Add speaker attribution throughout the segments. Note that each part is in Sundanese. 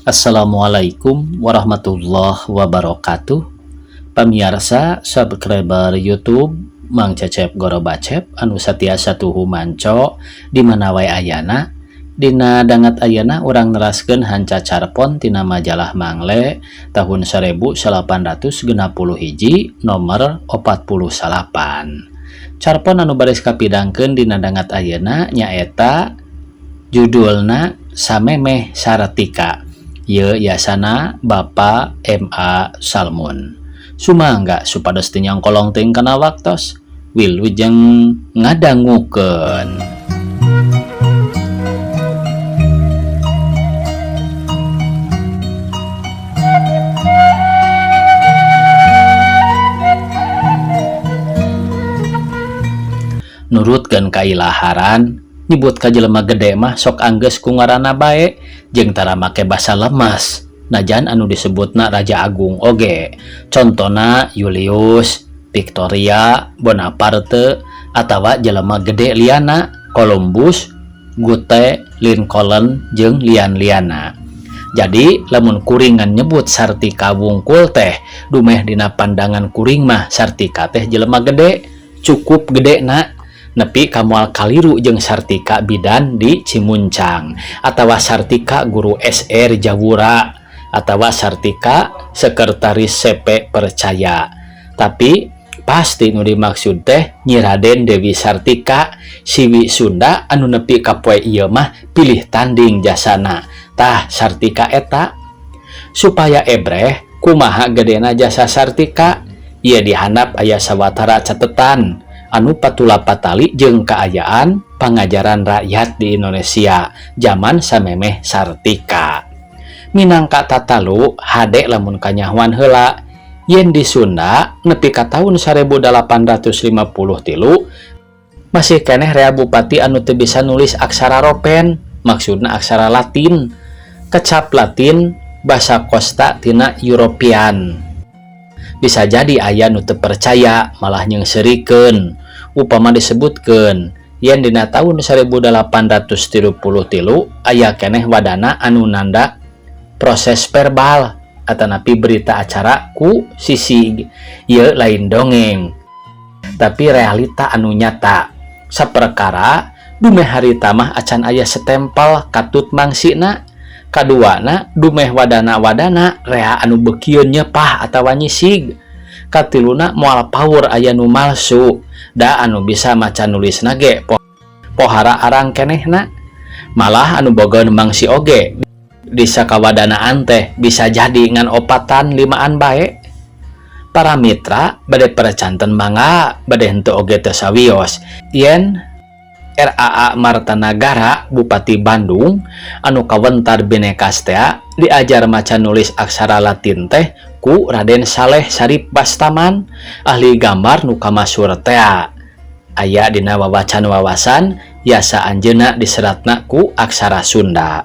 Speaker 1: Assalamualaikum warahmatullahi wabarakatuh. Pamiarsa subscriber YouTube Mang Cecep Gorobacep anu satiasa tuhu manco di mana wae ayana. Dina dangat ayana urang neraskeun hanca carpon tina majalah Mangle tahun 1861 nomor 49. Carpon anu baris kapidangkeun dina dangat ayeuna nyaeta judulna Samemeh Sartika. Ye yasana Bapak M.A. Salmun. Sumangga supados teu nyangkolong teuing kana waktos, wilujeng ngadangukeun. Nurutkeun kailaharan nyebut ka jelema gede mah sok anggeus ku ngaranna bae jeung tara make basa lemas najan anu disebutna Raja Agung oge. Contona Julius, Victoria, Bonaparte atawa jelema gede liana Columbus, Goethe, Lincoln jeung lian-liana. Jadi lamun kuringan nyebut Sartika wungkul teh dumeh dina pandangan kuring mah Sartika teh jelema gede, cukup gede na nepi ka moal kaliru jeung Sartika bidan di Cimuncang atawa Sartika guru SR Jawura atawa Sartika sekretaris CP Percaya. Tapi pasti nu dimaksud teh Nyi Raden Dewi Sartika siwi Sunda anu nepi ka poe ieu mah pilih tanding jasana. Tah Sartika eta supaya ebreh kumaha gedena jasa Sartika ieu dihandap aya sawatara catetan anu patula patali jeung kaayaan pangajaran rakyat di Indonesia zaman samemeh Sartika. Minangka tatalu hade lamun kanyahoan heula yen di Sunda nepi ka tahun 1853 masih keneh rea bupati anu teu bisa nulis aksara ropen, maksudna aksara Latin, kecap Latin basa kosta tina European. Bisa jadi aya nu teu percaya malah nyeungseurikeun upama disebutkeun yen dina tahun 1833 aya keneh wadana anu nanda proses verbal atanapi berita acara ku sisig. Ieu lain dongeng tapi realita anu nyata. Saperkara dumeh harita mah acan aya setempel katut mangsina. Kaduana dumeh wadana-wadana rea anu bekieun nyepah atawa nyisig. Katiluna moal power aya nu malsu da anu bisa maca nulisna ge pohara arang kenehna. Malah anu boga mangsi oge di sakawadanaan teh bisa jadi ngan opatan limaan bae. Para mitra bade percanten mangga bade henteu oge teu sawios yen RAA Martanagara Bupati Bandung anu kawentar Binekas tea diajar maca nulis aksara Latin teh ku Raden Saleh Sarip Bastaman ahli gambar nu kamasur tea. Aya dina wawacan wawasan yasa anjeunna diseratna ku aksara Sunda.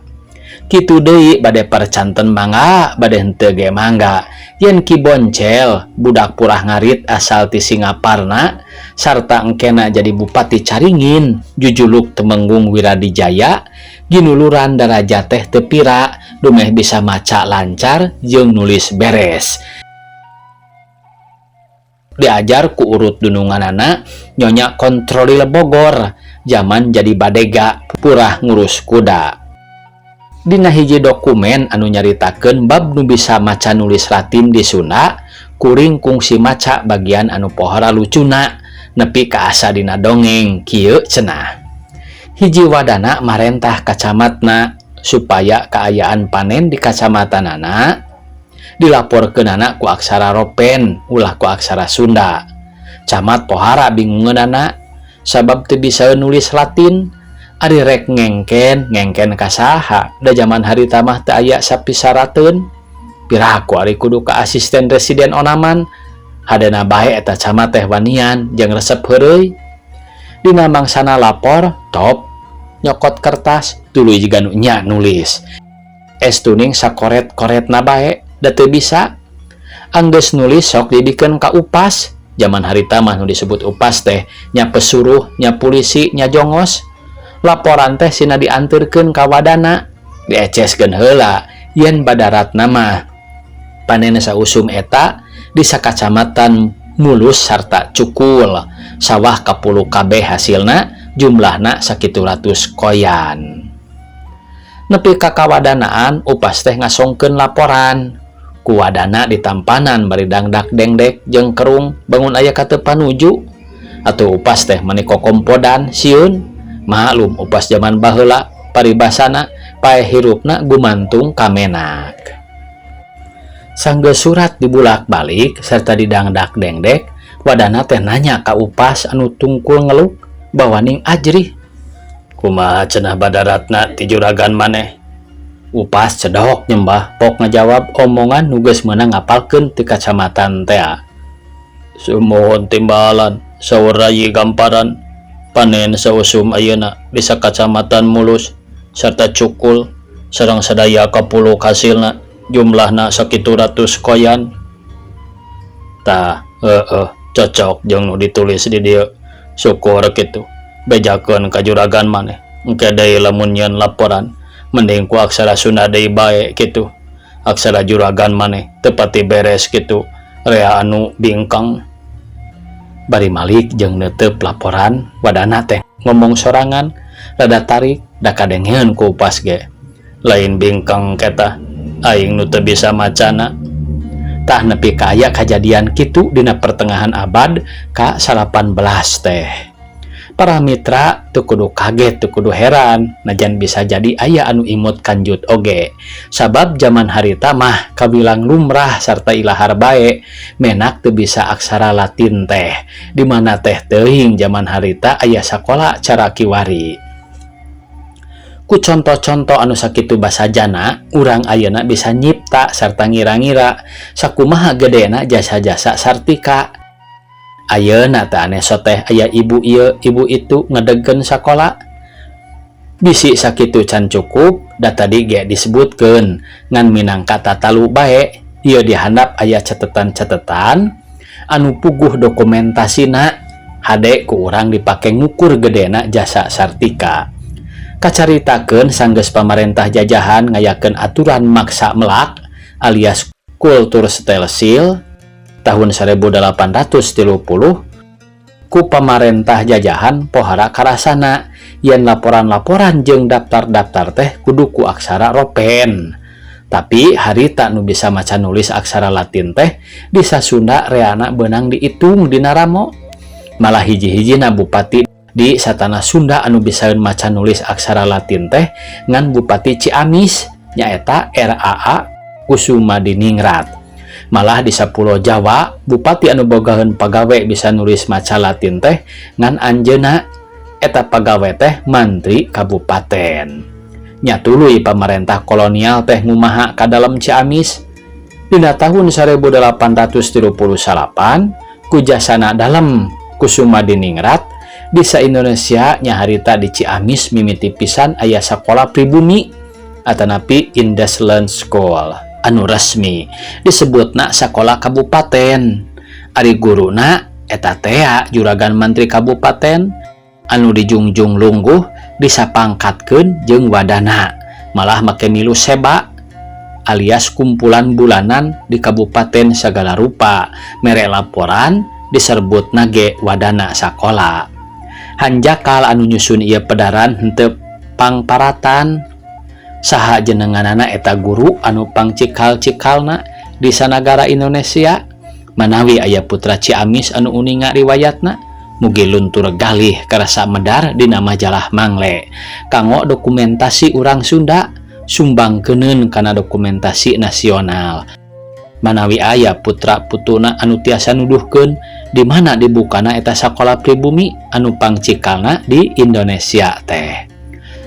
Speaker 1: Kitu deui bade percanten mangga bade henteu ge mangga yen Ki Boncel budak purah ngarit asal ti Singaparna sarta engkena jadi Bupati Caringin jujuluk Temenggung Wiradijaya ginuluran darajat teh teu pira dumeh bisa maca lancar jeung nulis beres. Diajar ku urut dununganana Nyonya Kontrolil Bogor zaman jadi badega purah ngurus kuda. Dina hiji dokumen anu nyaritakeun bab nu bisa maca nulis Latin di Sunda kuring kungsi maca bagian anu pohara lucuna nepi ka asa dina dongeng kieu cenah. Hiji wadana marentah kacamatna supaya kaayaan panen di kacamatanana dilaporkeunana ku aksara ropen ulah ku aksara Sunda. Camat pohara bingungeunana sabab teu bisa nulis Latin. Ari rek ngengken ngengken ka saha da zaman harita mah teu aya sapisarateun. Piraku ari kudu ka asisten residen onaman hadena bae eta camat teh wanian jeung resep heureuy. Dina mangsana lapor top nyokot kertas tuluy jiga nu nya nulis. Estuning sakoret-koretna bae da teu bisa. Anggeus nulis sok dibikeun ka upas. Zaman harita mah nu disebut upas teh nya pesuruh nya polisi nya jongos. Laporan teh sina dianturkeun ka wadana dieceskeun heula Yen badaratna mah panen sausum eta di sakacamatan Mulus sarta Cukul, sawah kapuluk kabeh hasilna, jumlahna sakitu ratus koyan. Nepi ka kawadanaan, Upas teh ngasongkeun laporan ku wadana ditampanan bari dangdak dengdek jeung kerung bangun aya kateu panuju. Atuh Upas teh mani kokompodan sieun. Maklum, Upas zaman baheula paribasana paeh hirupna gumantung ka menak. Sanggeus surat dibulak-balik serta didangdak dengdek, wadana teh nanya ka Upas anu tungkul ngeluk bawaning ajrih, "Kumaha cenah badaratna ti juragan maneh?" Upas cedok nyembah pok ngajawab omongan nu geus meunang ngapalkeun ti kacamatan tea. "Sumuhun, timbalan, saur rayi gamparan panen sausum ayeuna di sakacamatan Mulus serta Cukul sareng sadaya kapuluk hasilna, jumlahna sakitu ratus koyan." "Tah, heeh, cocok jeung nu ditulis di dieu. Syukur kitu. Bejakeun ka juragan maneh, engke deui lamun nyieun laporan mending ku aksara Sunda deui bae kitu. Aksara juragan maneh teu pati beres kitu, rea anu bingkang." Bari malik jeung neuteup laporan, wadana teh ngomong sorangan rada tarik da kadengeun ku Upas ge, "Lain bingkang ketah, aing nu teu bisa macana." Tah, nepi ka aya kajadian kitu dina pertengahan abad ka 18 teh. Para mitra teu kudu kaget, teu kudu heran, najan bisa jadi aya anu imut kanjut oge, sabab zaman harita mah kabilang lumrah sarta ilahar bae menak teu bisa aksara Latin teh. Di mana teh teuing zaman harita aya sakola cara kiwari. Ku contoh-contoh anu sakitu basajana, urang ayeuna bisa nyipta sarta ngira-ngira sakumaha gedena jasa-jasa Sartika. Ayeuna teh aneh soteh aya ibu ieu, ibu itu ngedegkeun sakola. Bisi sakitu can cukup, da tadi ge disebutkeun ngan minangka tatalu bae. Ieu dihandap aya catetan-catetan anu puguh dokumentasina, hade ku urang dipake ngukur gedena jasa Sartika. Kacaritakeun sanggeus pamarentah jajahan ngayakeun aturan maksa melak alias cultuurstelsel tahun 1830, ku pamarentah jajahan pohara karasana yen laporan-laporan jeung daftar-daftar teh kudu ku aksara ropen. Tapi harita nu bisa maca nulis aksara Latin teh di Sasunda reana beunang diitung dina ramo. Malah hiji-hijina bupati di satanah Sunda anu bisaeun maca nulis aksara Latin teh ngan Bupati Ciamis, nyaeta RAA Kusumadiningrat. Malah di sapulo Jawa, bupati anu bogaheun pagawe bisa nulis maca Latin teh ngan anjeunna, eta pagawe teh mantri kabupaten. Nya tuluy pamarentah kolonial teh ngumaha ka dalem Ciamis. Dina tahun 1838, ku jasana dalem Kusumadiningrat, di sa-Indonesia nyaharita di Ciamis mimiti pisan aya sakola pribumi atanapi Indesland School anu resmi disebutna sakola kabupaten. Ari guruna eta tea juragan mantri kabupaten anu dijungjung lungguh, disapangkatkeun jeung wadana, malah make milu seba alias kumpulan bulanan di kabupaten segala rupa, mere laporan diserbutna ge wadana sakola. Hanjakal anu nyusun ieu pedaran henteu pangparatan saha jenenganana eta guru anu pangcikal-cikalna di sanagara Indonesia. Manawi aya putra Ciamis anu uninga riwayatna, mugi luntur galih karasa medar dina majalah Mangle kanggo dokumentasi urang Sunda. Sumbangkeuneun kana dokumentasi nasional. Manawi aya putra putuna anu tiasa nuduhkeun di mana dibukana eta sakola pribumi anu pangcikalna di Indonesia teh.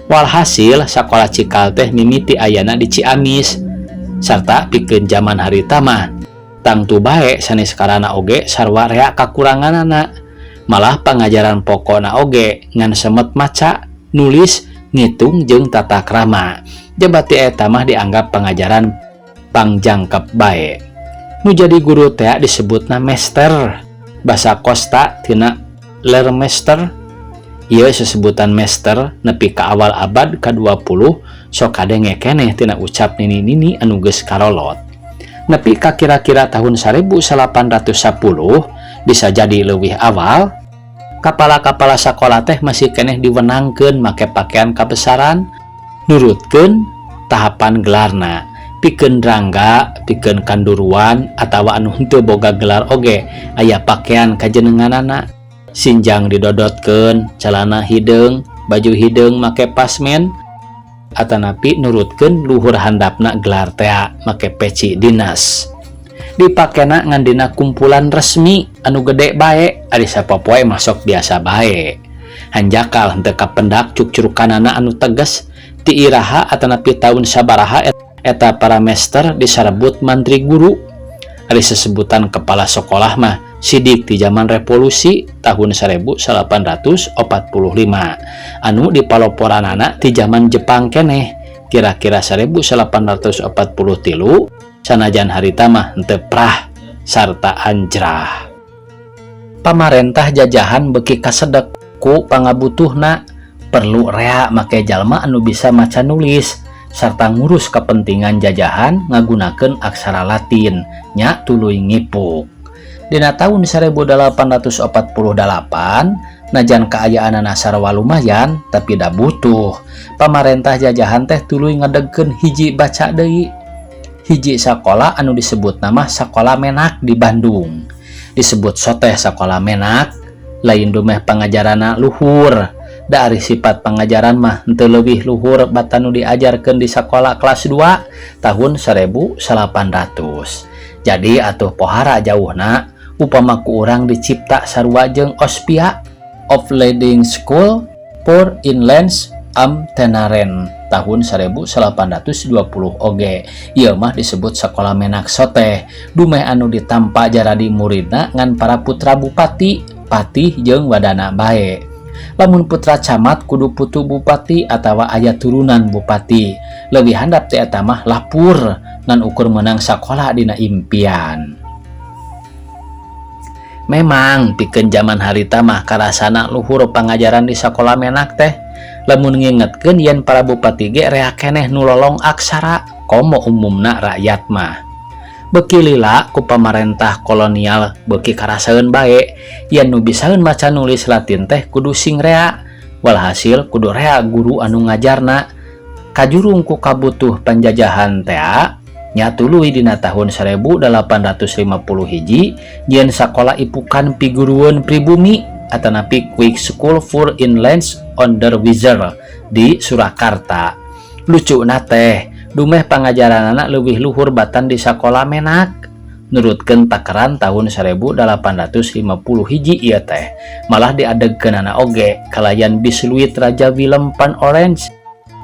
Speaker 1: Walhasil, sakola cikal teh mimiti ayana di Ciamis sarta pikeun zaman harita mah tangtu bae sanes karana oge sarua rea kakuranganana. Malah pangajaran pokona oge ngan semet maca, nulis, ngitung jeung tata krama. Jabati eta mah dianggap pangajaran pangjangkep bae. Nu jadi guru teh disebutna meester, basa kosta tina leermeester. Ieu sesebutan meester nepi ka awal abad ka-20 sok kadenge keneh tina ucap nini-nini anu geus karolot. Nepi ka kira-kira tahun 1810, bisa jadi leuwih awal, kapala-kapala sakola teh masih keneh diwenangkeun make pakaian kabesaran nurutkeun tahapan gelarna, pikeun rangga, pikeun kanduruan, atawa anu henteu boga gelar oge aya pakaian kajenenganana: sinjang didodotkeun, calana hideung, baju hideung make pasmen, atanapi nurutkeun luhur handapna gelar tea make peci dinas. Dipakena ngan dina kumpulan resmi anu gede bae, ari sapopoe masuk biasa bae. Hanjakal henteu kapendak cukcurukanana anu tegas ti iraha atanapi tahun sabaraha eta para meester disarebut mantri guru. Ari sesebutan kepala sekolah mah sidik di zaman revolusi tahun 1845, anu dipaloporanana di zaman Jepang keneh kira-kira 1843, sanajan harita mah henteu prah sarta anjrah. Pamarentah jajahan beuki kasedek ku pangabutuhna, perlu rea make jalma anu bisa maca nulis sarta ngurus kepentingan jajahan ngagunakeun aksara Latin, nya tuluy ngipuk. Dina tahun 1848, najan kaayaanana sarua lumayan tapi da butuh, pamarentah jajahan teh tuluy ngadegkeun hiji baca deui hiji sakola anu disebut nama Sakola Menak di Bandung. Disebut soteh Sakola Menak lain dumeh pangajaranna luhur, dari sifat pengajaran mah henteu leuwih luhur batan nu diajarkeun di sekolah kelas 2 tahun 1800. Jadi atuh pohara jauhna upama ku urang dicipta sarua jeung Ospia, Opleiding School voor Inlandse Ambtenaren, tahun 1820 oge. Ieu mah disebut Sekolah Menak soteh dumeh anu ditampa jaradi muridna ngan para putra bupati, patih, jeung wadana bae. Lamun putra camat kudu putu bupati atawa aya turunan bupati. Leuwih handap ti eta mah lapur, ngan ukur menang sakola dina impian. Memang pikeun zaman harita mah karasana luhur pangajaran di Sakola Menak teh, lamun ngingetkeun yen para bupati ge rea keneh nu lolong aksara, komo umumna rakyat mah. Beuki lila ku pamarentah kolonial beuki karasaeun bae yen nu bisaeun maca nulis Latin teh kudu sing rea. Walhasil kudu rea guru anu ngajarna. Kajurung ku kabutuh penjajahan tea nya, tuluy dina tahun 1850 hiji jieun sakola ipukan pigurueun pribumi atanapi Kweekschool voor Inlandse Onderwijzers di Surakarta. Lucuna teh dumeh pangajaranana leuwih luhur batan di Sakola Menak nurutkeun takaran tahun 1850 hiji ieu teh. Malah diadegkeunana oge kalayan Besluit Raja Willem van Orange,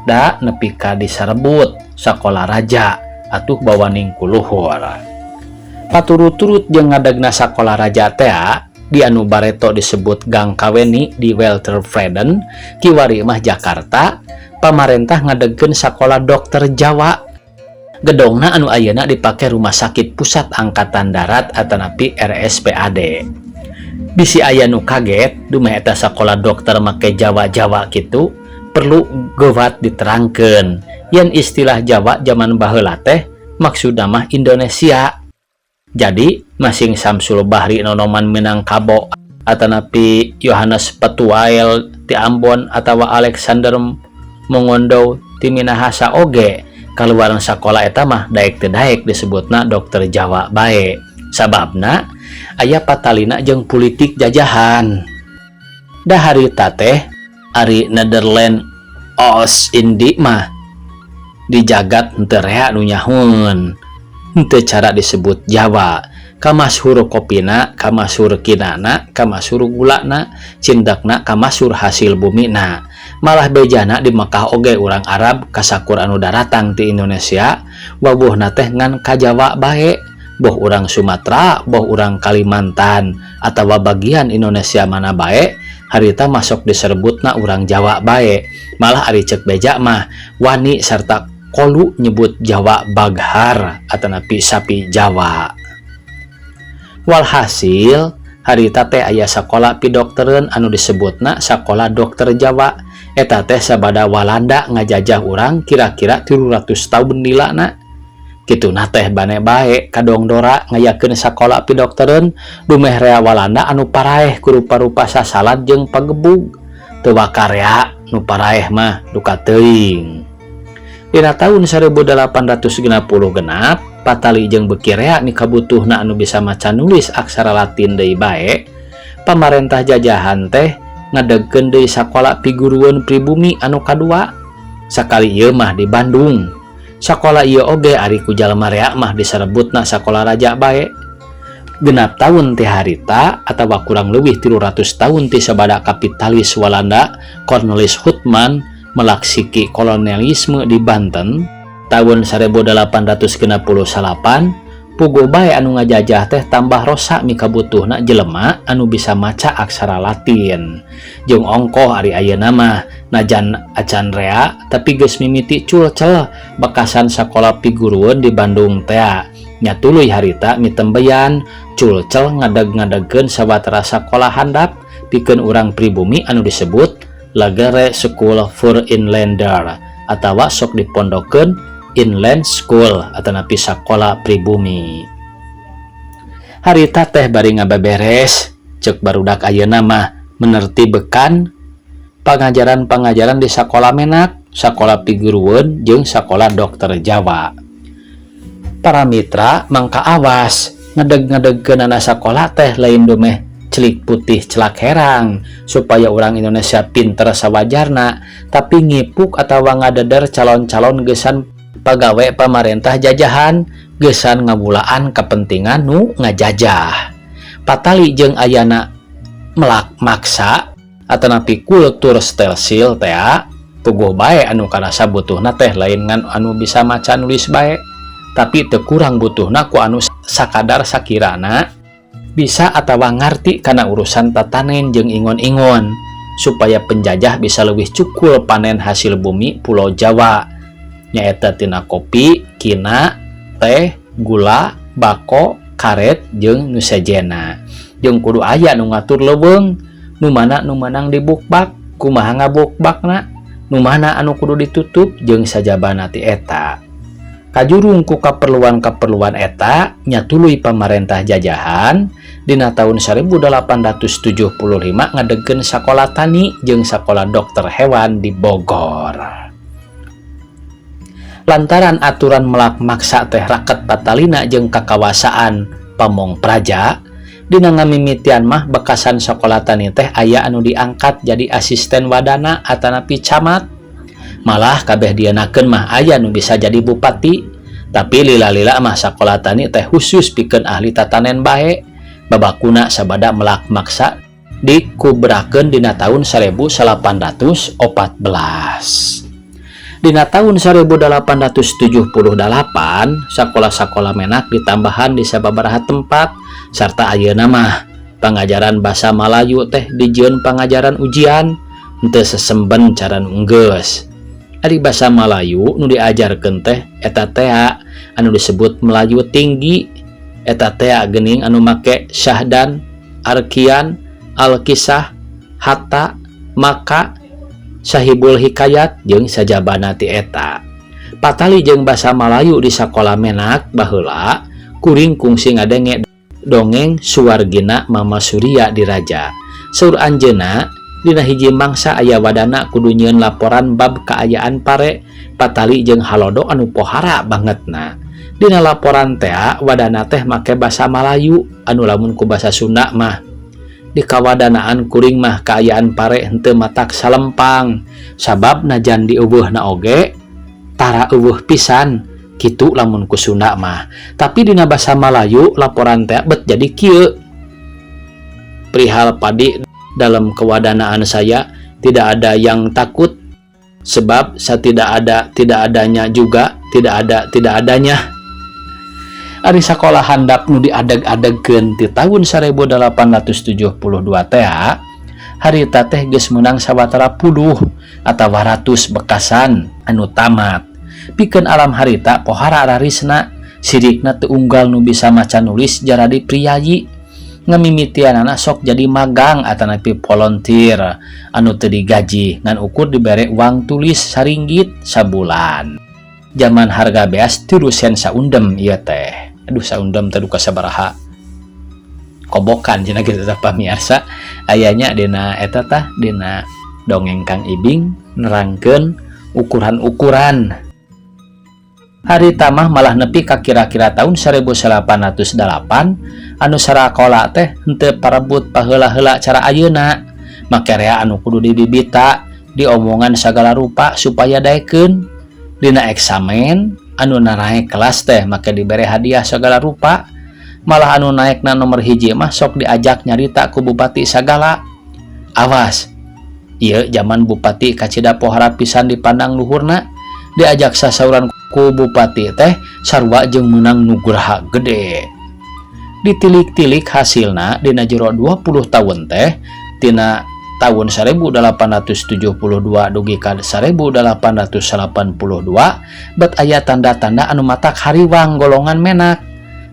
Speaker 1: da nepi ka disarebut Sakola Raja atuh bawaning ku luhur. Paturut-turut jeung ngadegna Sakola Raja tea di anu bareto disebut Gang Kaweni di Weltevreden, kiwari mah Jakarta, pamarentah ngadegkeun Sakola Dokter Jawa. Gedongna anu ayeuna dipake Rumah Sakit Pusat Angkatan Darat atanapi RSPAD. Bisi aya nu kaget dumeh eta sakola dokter make Jawa-Jawa kitu, perlu gewat diterangkeun yen istilah Jawa zaman baheula teh maksudna mah Indonesia. Jadi masing Samsul Bahri nonoman Minangkabau atanapi Johannes Petuael ti Ambon atawa Alexander Mongondow ti Minahasa oge kaluaran sakola eta mah daek teu daek disebutna dokter Jawa bae, sababna aya patalina jeung politik jajahan. Da harita teh ari Nederland Oost Indie mah di jagat henteu rea nu nyahoeun, henteu cara disebut Jawa. Kamashur kopina, kamashur kinana, kamashur gulana, cindakna kamashur hasil bumina. Malah bejana di Mekah oge urang Arab kasakur anu daratang ti Indonesia wawuhna teh ngan ka Jawa bae, boh urang Sumatera, boh urang Kalimantan atawa bagian Indonesia mana bae, harita masuk diserbutna urang Jawa bae. Malah ari cek beja mah wani serta kolu nyebut Jawa Baghar atanapi sapi Jawa. Walhasil Harita teh aya sakola pidoktereun anu disebutna Sakola Dokter Jawa. Eta teh sabada Walanda ngajajah urang kira-kira 300 tahun lilana. Kituna teh bane bae kadongdora ngayakeun sakola pidoktereun dumeh rea Walanda anu paraeh ku rupa-rupa sasalad jeung pagebug. Teu waka rea nu paraeh mah duka teuing. Dina tahun 1866 patali jeung beuki rea mikabutuhna anu bisa maca nulis aksara Latin deui bae, pamarentah jajahan teh ngadegkeun deui sakola pigurueun pribumi anu kadua. Sakali ieu mah di Bandung. Sakola ieu oge ari ku jalma rea mah diserebutna sakola raja bae. 60 tahun ti harita atawa kurang leuwih 300 tahun ti sabada kapitalis Walanda Cornelis Houtman melak siki kolonialisme di Banten tahun 1868, puguh bae anu ngajajah teh tambah rosa mikabutuhna jelema anu bisa maca aksara Latin. Jeung ongkoh ari ayeuna mah najan acan rea, tapi geus mimiti culcel bekasan sakola pigurueun di Bandung tea. Nya tuluy harita mitembeyan culcel ngadeg-ngadegkeun sawatara sakola handap pikeun urang pribumi anu disebut Lagere School for Inlander atawa sok dipondokeun Inland School atanapi sakola pribumi. Harita teh bari ngabeberes, cek barudak ayeuna mah, menertibkan pangajaran-pangajaran di sakola menak, sakola pigurueun jeung sakola dokter Jawa. Para mitra, mangka awas, ngedeg-ngedegkeunana sakola teh lain dumeh celik putih celak herang supaya orang Indonesia pinter sawajarna, tapi ngipuk atau ngadeder calon-calon gesan pagawe pamarentah jajahan, gesan ngabulaan kepentingan nu ngajajah. Patali jeung ayana melak maksa atanapi kultur stelsil tea, puguh bae anu karasa butuhna teh lain ngan anu bisa maca nulis bae, tapi teu kurang butuhna ku anu sakadar sakirana bisa atawa ngarti kana urusan tatanen jeung ingon-ingon supaya penjajah bisa lebih cukul panen hasil bumi Pulau Jawa, nyaeta tina kopi, kina, teh, gula, bako, karet jeung nu sejena. Jeung kudu aya nu ngatur leuweung, nu mana nu meunang dibukbak, kumaha ngabukbakna, nu mana anu kudu ditutup jeung sajabana ti eta. Kajurung ku kaperluan-kaperluan eta, nya tuluy pamarentah jajahan dina tahun 1875 ngadegkeun sakola tani jeung sakola dokter hewan di Bogor. Lantaran aturan melak maksa teh raket patalina jeung kakawasaan pamong praja, dina ngamimitian mah bekasan sakola tani teh aya anu diangkat jadi asisten wadana atanapi camat. Malah kabeh dianakeun mah aya nu bisa jadi bupati. Tapi lila-lila mah sakola tani teh khusus pikeun ahli tatanen bae. Babakuna sabada melak maksa dikubrakeun dina tahun 1814. Dina tahun 1878 sakola-sakola menak ditambahan di sababaraha tempat, sarta ayeuna mah pangajaran basa Malayu teh dijieun pangajaran ujian henteu sesemben cara nu enggeus. Ari basa Malayu nu diajarkeun teh eta tea anu disebut Melayu tinggi, eta tea geuning anu make syahdan, arkian, alkisah, hatta, maka, sahibul hikayat jeung sajabana ti eta. Patali jeung basa Malayu di sakola menak baheula, kuring kungsi ngadenge dongeng Suwargina Mama Surya Diraja. Saur anjeunna, dina hiji mangsa aya wadana kudu nyieun laporan bab kaayaan pare patali jeung halodo anu pohara bangetna. Dina laporan tea wadana teh make basa Malayu anu lamun ku basa Sunda mah, di kawadanaan kuring mah kaayaan pare henteu matak salempang, sabab najan dieuweuhna oge tara euweuh pisan, kitu lamun ku Sunda mah. Tapi dina basa Malayu laporan teh bet jadi kieu: "Perihal padi dalam kewadanaan saya tidak ada yang takut, sebab saya tidak ada tidak adanya juga tidak ada tidak adanya." Ari sakola handap nu diadeg-adegkeun ti tahun 1872 teh harita teh geus meunang sawatara puluh atawa ratus bekasan anu tamat. Pikeun alam harita pohara rarisna, sirikna teu unggal nu bisa maca nulis jaradi priyayi. Ngamimitianana sok jadi magang atanapi volunteer anu teu digaji, ngan ukur dibere uang tulis saringgit sabulan. Zaman harga beas 3 sen saundem ieu teh. Aduh, saundem teh duka sabaraha kobokan cenah kitu tah, pamirsa. Ayanya dina eta tah, dina dongeng Kang Ibing nerangkeun ukuran-ukuran. Harita mah malah nepi ka kira-kira tahun 1808 anu sarakola teh henteu parebut paheula-heula cara ayeuna, make rea anu kudu dibibita, diomongan sagala rupa supaya daekeun. Dina eksamen anu naraek kelas teh make dibere hadiah sagala rupa. Malah anu naekna nomor 1 mah sok diajak nyarita ku bupati sagala. Awas, ieu zaman bupati kacida pohara pisan dipandang luhurna. Diajak sasauran ku bupati teh sarua jeung meunang nugraha gede. Ditilik-tilik hasilna dina jero 20 tahun teh, tina tahun 1872 dugi ka 1882, bet aya tanda-tanda anu matak hariwang golongan menak.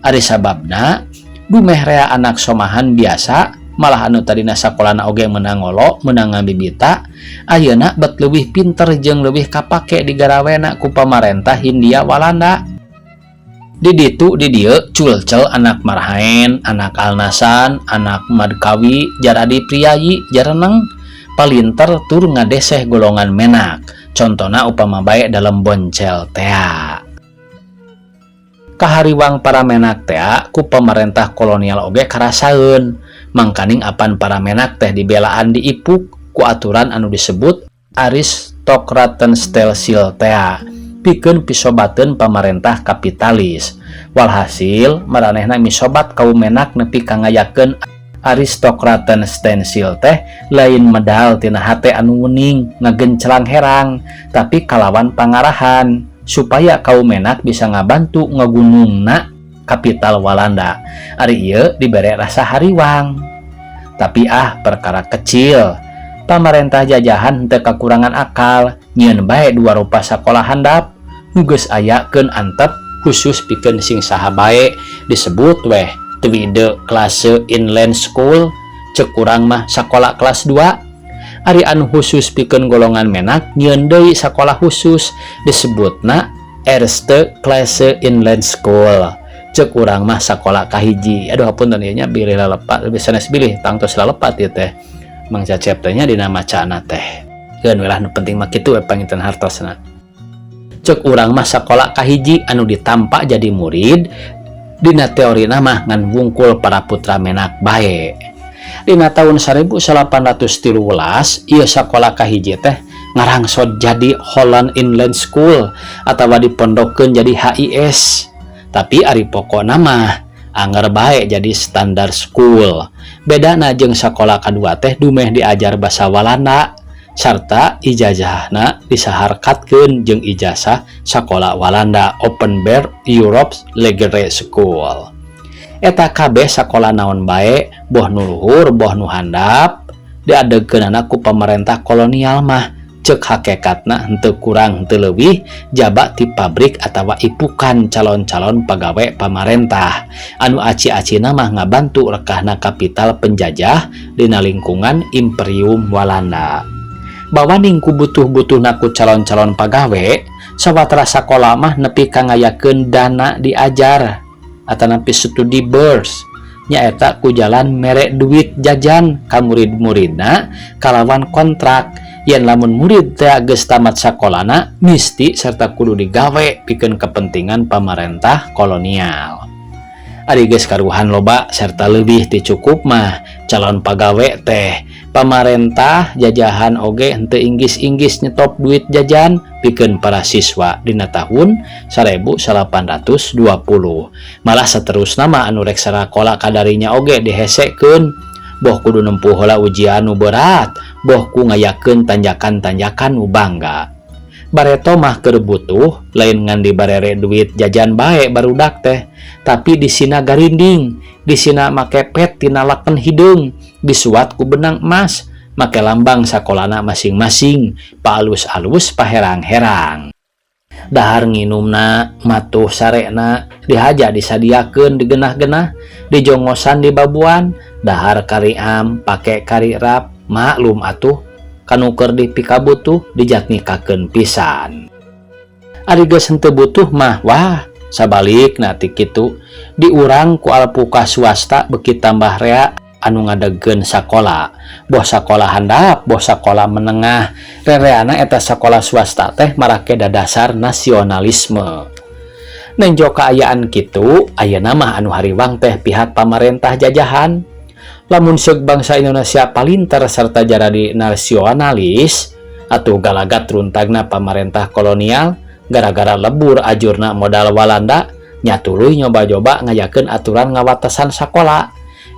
Speaker 1: Ari sababna, dumeh rea anak somahan biasa, malah anu tadina sakolana oge menang ngolo, menang ngabibita, ayeuna bet leuwih pinter jeung leuwih kapake digarawena ku pamarentah Hindia Walanda. Di ditu di dieu culcel anak Marhaen, anak Alnasan, anak Madkawi jaradi priayi, jareneng palinter tur ngadeseh golongan menak. Contona upama bae dalem boncel tea. Kahariwang para menak tea ku pemerintah kolonial oge karasaeun. Mangkaning apan para menak teh dibelaan, diipuk ku aturan anu disebut Aristokratenstelsel tea pikeun pisobateun pamarentah kapitalis. Walhasil maranehna misobat kaum menak nepi ka ngayakeun Aristokratenstelsel teh lain medal tina hate anu wening ngagencelang herang, tapi kalawan pangarahan supaya kaum menak bisa ngabantu ngagunungna kapital Walanda. Ari ieu dibere rasa hariwang, tapi ah, perkara kecil. Pamarentah jajahan henteu kakurangan akal nyieun bae dua rupa sakola handap nu geus aya keun antep khusus pikeun sing saha bae, disebut weh Tweede Klasse Inland School, cek urang mah sakola kelas 2. Ari anu khusus pikeun golongan menak nyieun deui sakola khusus, disebutna Eerste Klasse Inland School, cek urang mah sakola kahiji. Aduh, hapunten ieu nya, bilih lalepat, lebih sanes bilih, tangtos lalepat ieu teh Mang Cecep teh nya dina macana teh. Keun we lah, nu penting mah kitu we panginten hartosna. Cek urang mah sakola kahiji anu ditampa jadi murid dina teorina mah ngan wungkul para putra menak bae. Dina tahun 1813 ieu sakola kahiji teh ngarangsot jadi Holland Inland School atau dipondokkeun jadi HIS, tapi ari pokona mah anger bae jadi standar school. Bedana jeung sakola kadua teh dumeh diajar basa Walanda sarta ijazahna disaharkatkeun jeung ijazah sakola Walanda, Openbaar Europe Legere School. Eta kabeh sakola naon bae, boh nu luhur boh nu handap, diadegkeunana ku pamarentah kolonial mah cek hakekatna henteu kurang henteu leuwih jaba ti pabrik atawa ipukan calon-calon pagawe pamarentah anu aci-acina mah ngabantu rekahna kapital penjajah dina lingkungan Imperium Walanda. Bawaning ku butuh-butuhna ku calon-calon pagawe, sawatara sakola mah nepi ka ngayakeun dana diajar atanapi studiebeurs, nyaeta ku jalan mere duit jajan ka murid-muridna kalawan kontrak yen lamun murid teh geus tamat sakolana misti serta kudu digawe pikeun kepentingan pamarentah kolonial. Ari geus karuhan loba serta leuwih ti cukup mah calon pagawe teh, pamarentah jajahan oge henteu inggis-inggis nyetop duit jajan pikeun para siswa dina tahun 1820. Malah saterusna mah anu rek sarakola kadarinya oge dihesekeun, boh kudu nempuh heula ujian nu berat, boh ku ngayakeun tanjakan-tanjakan nu bangga. Bareto mah keur butuh lain ngan dibarere duit jajan bae barudak teh, tapi disina garinding, disina make pet tina laken hideung disuat ku benang emas make lambang sakolana masing-masing, paalus-alus, paherang-herang. Dahar nginumna, matuh sarena, dihaja disadiakeun digenah-genah, dijongosan di babuan, dahar kariam pake karirap, maklum atuh kanu keur dipikabutuh dijatmikakeun pisan. Ari geus henteu butuh mah, wah, sabalikna ti kitu. Diurang ku alpukah swasta beuki tambah rea anu ngadegkeun sakola, boh sakola handap, boh sakola menengah. Rereana eta sakola swasta teh marake dadasar nasionalisme. Nenjo kaayaan kitu, ayeuna mah anu hariwang teh pihak pamarentah jajahan. Lamun seuk bangsa Indonesia palinter serta jaradi nasionalis, atuh galagat runtagna pamarentah kolonial gara-gara lebur ajurna modal Walanda nya, tuluy nyoba-nyoba ngayakeun aturan ngawatesan sakola.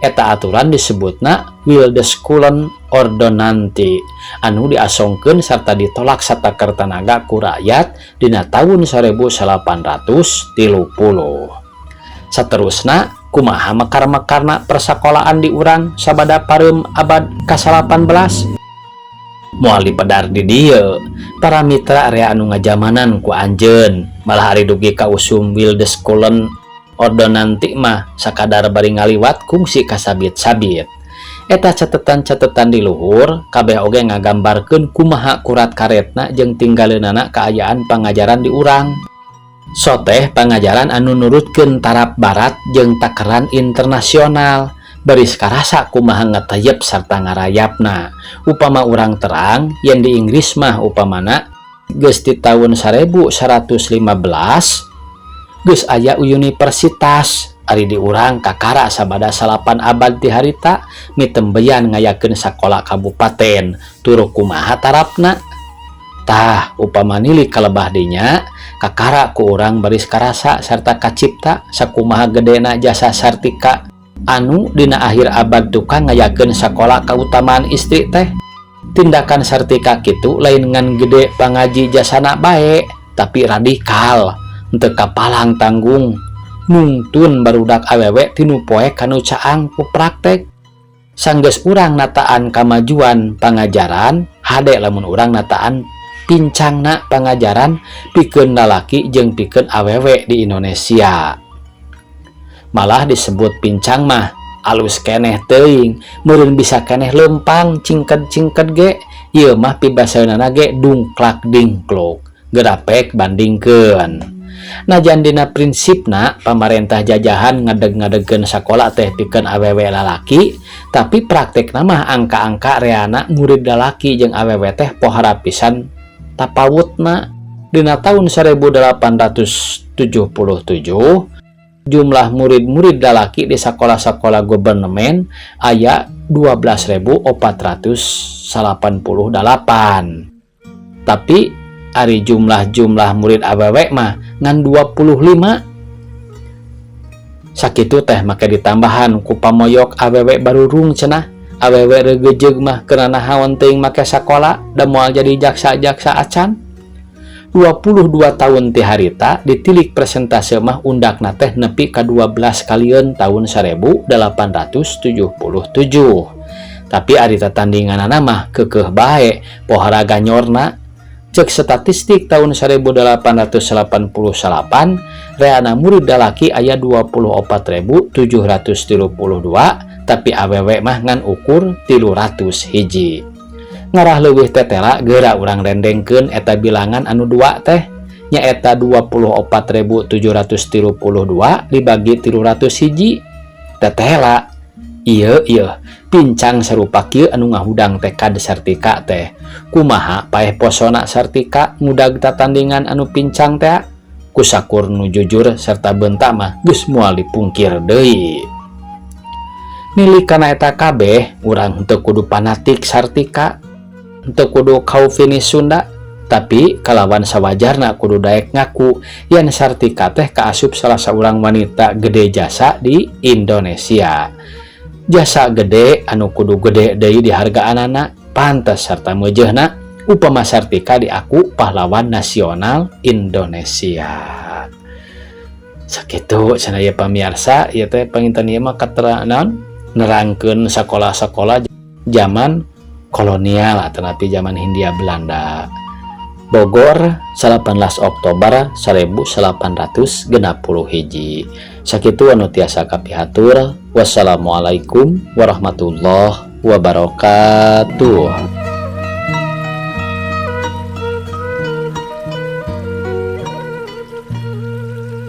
Speaker 1: Eta aturan disebutna Wildeschoolen Ordonnantie anu diasongkeun serta ditolak sataker tanaga ku rakyat dina tahun 1830. Saterusna kumaha mekar-mekarna persakolaan di urang sabada pareum abad ka-18 moal dipedar di dieu, para mitra. Rea anu ngajamanan ku anjeun, malah ari dugi ka usum Wildeschoolen Ordonnantie mah sakadar bari ngaliwat kungsi kasabit-sabit. Eta catetan-catetan di luhur kabeh oge ngagambarkeun kumaha kurat karetna jeung tinggaleunana kaayaan pangajaran di urang. Soteh pangajaran anu nurutkeun taraf barat jeung takeran internasional, baris karasa kumaha ngetayep sarta ngarayapna. Upama urang terang yen di Inggris mah upamana geus di tahun 1115 geus aya universitas, ari di urang kakara sabada 9 abad ti harita mitembeyan ngayakeun sakola kabupaten. Tur kumaha tarafna? Tah, upama nilik kalebah dinya, kakara ku urang baris karasa serta kacipta sakumaha gedena jasa Sartika anu dina akhir abad tukang ngayakeun sakola kautamaan istri teh. Tindakan Sartika kitu lain ngan gede pangaji jasana bae, tapi radikal, henteu kapalang tanggung nungtun barudak awewe tinu poek kanu caang ku praktek. Sanggeus urang nataan kamajuan pangajaran, hade lamun urang nataan pincangna pangajaran pikeun lalaki jeung pikeun awewe di Indonesia. Malah disebut pincang mah alus keneh teuing, meureun bisa keneh lempang cingked-cingked ge. Ieu mah pibaseunana ge dungklak dingkluk, gerapek bandingkeun. Najan dina prinsipna pamarentah jajahan ngadeg-ngadegkeun sakola teh pikeun awewe lalaki, tapi praktekna mah angka-angka reana murid lalaki jeung awewe teh pohara pisan tapawutna. Dina tahun 1877 jumlah murid-murid lalaki di sekolah-sekolah gubernemen aya 12.488, tapi ari jumlah-jumlah murid awewe mah ngan 25. Sakitu teh make ditambahan ku pamoyok awewe barurung cenah, awewe regejeug mah keur nahaon teuing make sakola, da moal jadi jaksa-jaksa acan. 22 tahun ti harita ditilik persentase mah undakna teh nepi ka 12 kalieun tahun 1877, tapi ari tatandinganana mah keukeuh bae pohara ganyorna. Cek statistik tahun 1888 reana murid lalaki aya 24.732, tapi awewe mah ngan ukur 300 hiji. Ngarah leuwih tetela, geura urang rendengkeun eta bilangan anu dua teh, nyaeta 24.732 dibagi 300 hiji. Tetela ieu ieu pincang sarupa kieu anu ngahudang tekad Sartika teh. Kumaha paeh posona Sartika ngudag tatandingan anu pincang teh? Kusakur nu jujur serta bentak mah geus moal dipungkir deui. Nilik kana eta kabeh, urang henteu kudu fanatik Sartika, henteu kudu chauvinis Sunda, tapi kalawan sawajarna kudu daek ngaku yen Sartika teh kaasup salah saurang wanita gede jasa di Indonesia. Jasa gede anu kudu gede deui dihargaanana. Pantes serta meujeuhna upama Sartika diaku pahlawan nasional Indonesia. Sakitu cenah ieu, pamiarsa. Ieu teh panginten ieu mah katerangan nerangkeun sakola-sakola zaman kolonial atau nanti zaman Hindia Belanda. Bogor, 18 Oktober 1861. Sakitu anu tiasa kapihatur. Wassalamualaikum warahmatullahi wabarakatuh.